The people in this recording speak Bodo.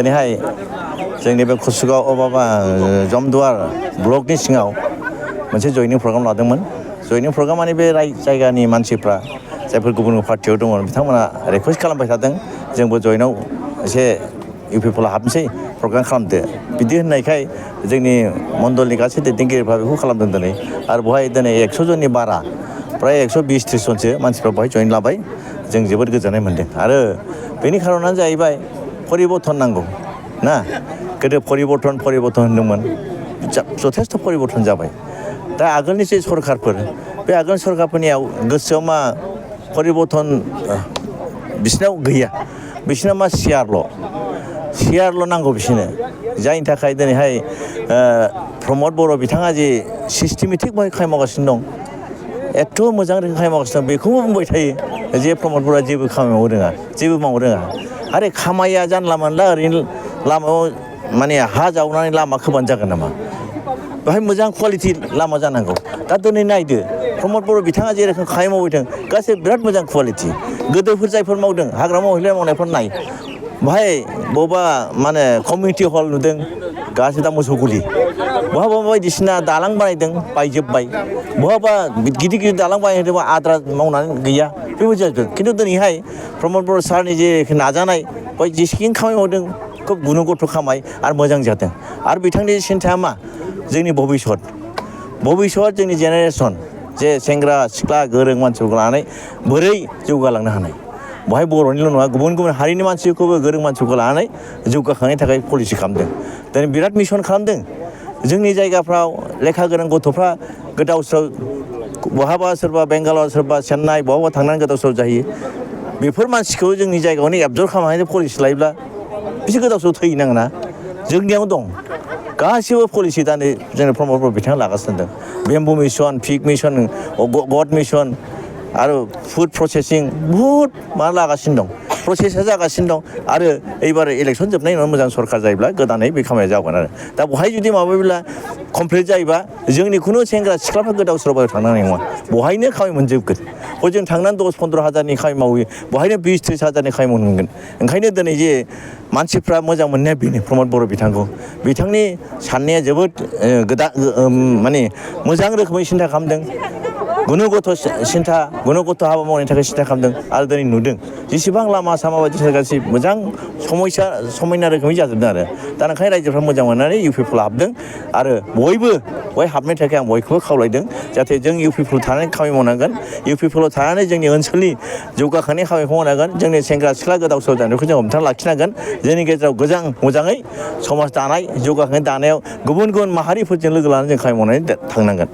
दिनैहाय जोंनि बे कसुगाव माबा जमदुवार ब्लकनि सिङाव मोनसे जयनिं प्रग्राम लादोंमोन। जयनिं प्रग्राम माने बे जायगानि मानसिफ्रा जायफोर गुबुन पार्टियाव दङ बिथांमोना रिकुवेस्ट खालामबाय थादों जोंबो जयेनाव एसे इउपिपिएलआव हाबनोसै प्रग्राम खालामदो बिदि होननायखाय जोंनि मण्डलनि गासै दैदेनगिरिफ्रा बेखौ खालामदों दिनै आरो बेवहाय दिनै 100 जननि बारा प्राय 120-30 जनसो मानसिफ्रा बेवहाय जयेन लाबाय। जों जोबोद गोजोननाय मोन्दों आरो बेनि खारनानो जाहैबाय परिबर्तन नांगौ ना। गोदो परिबर्तन होनदोंमोन, जथेस्थ' परिबर्तन जाबाय। दा आगोलनि जे सरकारफोर बे आगोल सरकारफोरनियाव गोसोआव मा परिबर्तन बिसिनाव गैया। बिसिना मा सियारल' नांगौ बिसोरनो। जायनि थाखाय दिनैहाय प्रमद बर' बिथाङा जे सिस्टेमेटिक बाहाय खामानि मावगासिनो दं, एथ' मोजां रोखोम खामानि मावगासिनो दं, बेखौबो बुंबाय थायो जे प्रमद बर'आ जेबो खामानि मावनो रोङा, जेबो मावनो रोङा। आरे खामानिया जानला मोनला ओरैनो लामायाव माने हा जावनानै लामा खोबानो जागोन नामा? बेवहाय मोजां कुवालिटि लामा जानांगौ। दा दिनै नायदो प्रमद बर' बिथाङा जेरोखोम खामानि मावदों गासै बिराद मोजां कुवालिटि। गोदोफोर जायफोर मावदों हाग्रा मावनायफोर नाय, बेहाय बबेबा माने कमिउनिटि हल नुदों गासै दा मोसौ गुलि, बहाबा बायदिसिना दालां बानायदों बायजोब्बाय, बहाबा गिदिर दालां बानायदोंबा आद्रा मावनानै गैया, बेबायदि जाजोबदों। खिन्थु दिनैहाय प्रमद बर' सारनि जे नाजानाय बेवहाय जेसेखिनि खामानि मावदों खोब गुनगथ खामानि आरो मोजां जादों। आरो बिथांनि सिन्थाया मा जोंनि भबिसत जोंनि जेनेरेसन जे सेंग्रा सिख्ला गोरों मानसिफोरखौ लानानै बोरै जौगालांनो हानाय, बेवहाय बर'निल' नङा गुबुन हारिनि मानसिखौबो गोरों मानसिफोरखौ लानानै जौगाखांनायनि थाखाय पलिसि खालामदों। दिनै बिराद मिसन खालामदों। जोंनि जायगाफ्राव लेखा गोरों गथ'फ्रा गोदाव सोराव बहाबा सोरबा बेंगालर सोरबा चेन्नाइ बहाबा थांनानै गोदाव सोराव जाहैयो। बेफोर मानसिखौ जोंनि जायगायावनो एबजर्ब खालामनानै पलिसि लायोब्ला बिसोर गोदाव सोराव थैनांगोना। जोंनियाव दं गासिबो पलिसि दा नै जोंनि प्रमद बर' बिथाङा लागासिनो दं। बेम्बु मिसन, पिग मिसन, गड मिसन आरो फुड प्रसेसिं बुहुद मा लागासिनो दं, प्रसेसा जागासिनो दं। आरो एबार इलेक्सन जोबनायनि उनाव मोजां सरकार जायोब्ला गोदानै बे खामानिया जागोन आरो दा बेवहाय जुदि माबायोब्ला कमप्लिट जायोबा जोंनि खुनु सेंग्रा सिख्लाफ्रा गोदाव सोराव थांनांनाय नङा, बेवहायनो खामानि मोनजोबगोन। हजों थांनानै 10-15 हाजारनि खामानि मावो, बेवहायनो 20-30 हाजारनि खामानि मावनो मोनगोन। ओंखायनो दिनै जे मानसिफ्रा मोजां मोननाया बेनो प्रमद बर' बिथांखौ। बिथांनि साननाया जोबोद माने मोजां रोखोमै सिन्था खालामदों, गुनगथ सिन्था, गुनगथ हाबा मावनायनि थाखाय सिन्था खालामदों। आरो दिनै नुदों जेसेबां लामा सामा बायदिसिना गासै मोजां समायना रोखोमै जाजोबदों आरो दा ओंखायनो रायजोफ्रा मोजां मोननानै इउपिपिएलआव हाबदों। आरो बयबो बेवहाय हाबनायनि थाखाय आं बयखौबो खावलायदों जाहाथे जों इउपिपिएलआव थानानै खामानि मावनांगोन, इउपिपिएलआव थानानै जोंनि ओनसोलनि जौगाखांनाय खामानिखौ मावनांगोन, जोंनि सेंग्रा सिख्ला गोदाव सोराव जानायखौ जों हमथाना लाखिनांगोन। जोंनि गेजेराव मोजाङै समाज दानाय जौगाखांनाय दानायाव गुबुन माहारिफोरजों लोगो लानानै जों खामानि मावनानै थांनांगोन।